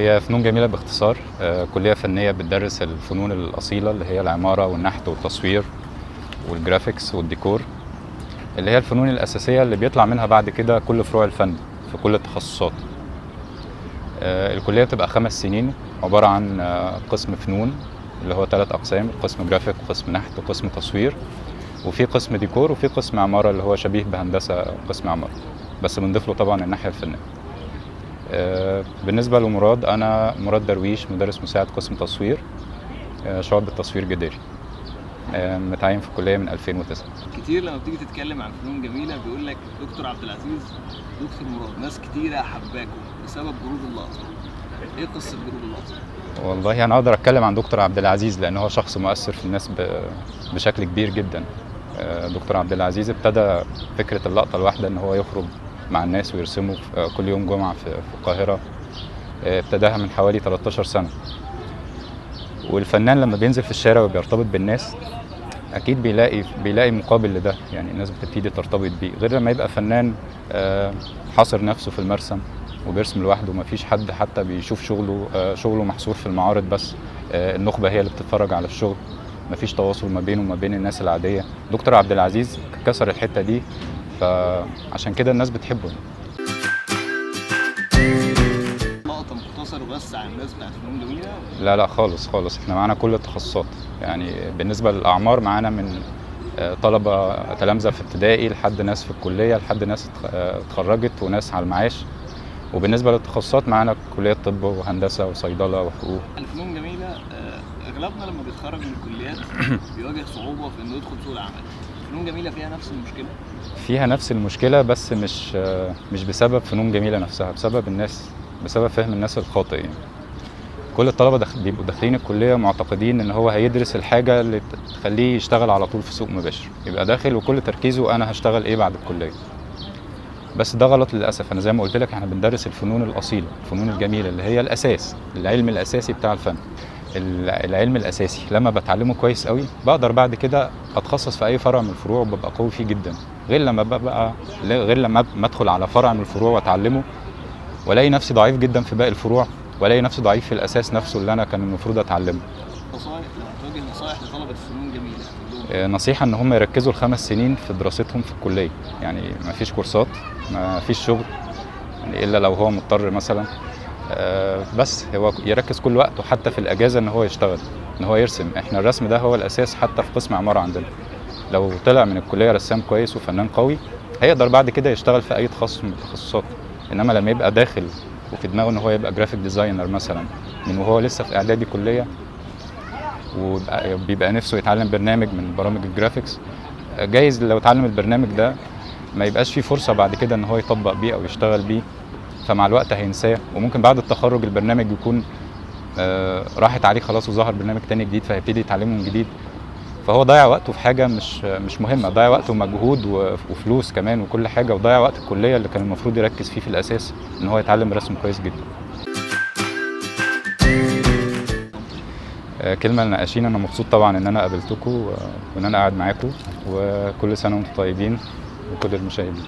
هي فنون جميلة باختصار كلية فنية بتدرس الفنون الأصيلة اللي هي العمارة والنحت والتصوير وال graphics والديكور، اللي هي الفنون الأساسية اللي بيطلع منها بعد كده كل فروع الفن في كل التخصصات. الكلية بتبقى 5 سنين، عبارة عن قسم فنون اللي هو 3 أقسام: قسم جرافيك وقسم نحت وقسم تصوير، وفي قسم ديكور، وفي قسم عمارة اللي هو شبيه بهندسة قسم عمارة بس بنضيف له طبعا الناحية الفنية. بالنسبة لمراد، أنا مراد درويش، مدرس مساعد قسم تصوير، شعبة تصوير جداري، متعين في الكلية من 2009. كتير لما بتيجي تتكلم عن فنون جميلة بيقول لك دكتور عبد العزيز، دكتور مراد، ناس كتيرة حباكم بسبب group اللقطة. ايه قصة group اللقطة؟ والله أنا أقدر أتكلم عن دكتور عبد العزيز لأن هو شخص مؤثر في الناس بشكل كبير جدا. دكتور عبد العزيز ابتدى فكرة اللقطة الواحدة، إن هو يخرج مع الناس ويرسموا كل يوم جمعة في القاهرة. ابتداها من حوالي 13 سنة. والفنان لما بينزل في الشارع وبيرتبط بالناس اكيد بيلاقي مقابل لده، يعني الناس بتبتدي ترتبط بيه، غير لما يبقى فنان حاصر نفسه في المرسم وبيرسم لوحده، ومفيش حد حتى بيشوف شغله، شغله محصور في المعارض بس، النخبة هي اللي بتتفرج على الشغل، مفيش تواصل ما بينه وما بين الناس العادية. دكتور عبد العزيز كسر الحتة دي، فعشان كده الناس بتحبه. لقطة مختصرة بس عن الناس بتاعت فنون جميلة؟ لا لا خالص خالص، احنا معانا كل التخصصات. يعني بالنسبة للأعمار معانا من طلبة تلامذة في ابتدائي لحد ناس في الكلية، لحد ناس اتخرجت وناس على المعاش. وبالنسبة للتخصصات معانا كلية طب وهندسة وصيدلة وحقوق. الفنون جميلة أغلبنا لما بيتخرج من الكليات بيواجه صعوبة في إنه يدخل سوق العمل. فنون جميلة فيها نفس المشكلة؟ فيها نفس المشكلة، بس مش بسبب فنون جميلة نفسها، بسبب الناس، بسبب فهم الناس الخاطئ. يعني كل الطلبة بيبقوا داخلين الكلية معتقدين إن هو هيدرس الحاجة اللي تخليه يشتغل على طول في سوق مباشر، يبقى داخل وكل تركيزه أنا هشتغل إيه بعد الكلية. بس ده غلط للأسف. أنا زي ما قلت لك إحنا بندرس الفنون الأصيلة، الفنون الجميلة اللي هي الأساس، العلم الأساسي بتاع الفن. العلم الأساسي لما بتعلمه كويس قوي بقدر بعد كده أتخصص في أي فرع من الفروع وببقى قوي فيه جدا، غير لما ببقى غير لما أدخل على فرع من الفروع وأتعلمه وألاقي نفسي ضعيف جدا في باقي الفروع، والاقي نفسي ضعيف في الاساس نفسه اللي انا كان المفروض اتعلمه. نصائح، لو هتوجه نصائح لطلبه فنون جميلة؟ نصيحة ان هم يركزوا ال5 سنين في دراستهم في الكلية، يعني ما فيش كورسات، ما فيش شغل، يعني الا لو هو مضطر مثلا، بس هو يركز كل وقته حتى في الاجازة ان هو يشتغل، ان هو يرسم. احنا الرسم ده هو الاساس حتى في قسم عمارة عندنا. لو طلع من الكلية رسام كويس وفنان قوي هيقدر بعد كده يشتغل في اي تخصص من التخصصات. انما لما يبقى داخل وفي دماغه ان هو يبقى graphic designer مثلا من وهو لسه في اعدادي كليه، وبيبقى نفسه يتعلم برنامج من برامج ال graphics، جايز لو اتعلم البرنامج ده ما يبقاش فيه فرصة بعد كده ان هو يطبق بيه او يشتغل بيه، فمع الوقت هينساه، وممكن بعد التخرج البرنامج يكون راحت عليه خلاص وظهر برنامج تاني جديد فهيبتدي يتعلمه من جديد. فهو ضيع وقته في حاجة مش مهمة، ضيع وقته ومجهود وفلوس كمان وكل حاجة، وضيع وقت الكلية اللي كان المفروض يركز فيه في الاساس ان هو يتعلم رسم كويس جدا. كلمة للنقاشين، انا مبسوط طبعا ان انا قابلتكم وان انا قاعد معاكم، وكل سنة وانتم طيبين وكل المشاهدين.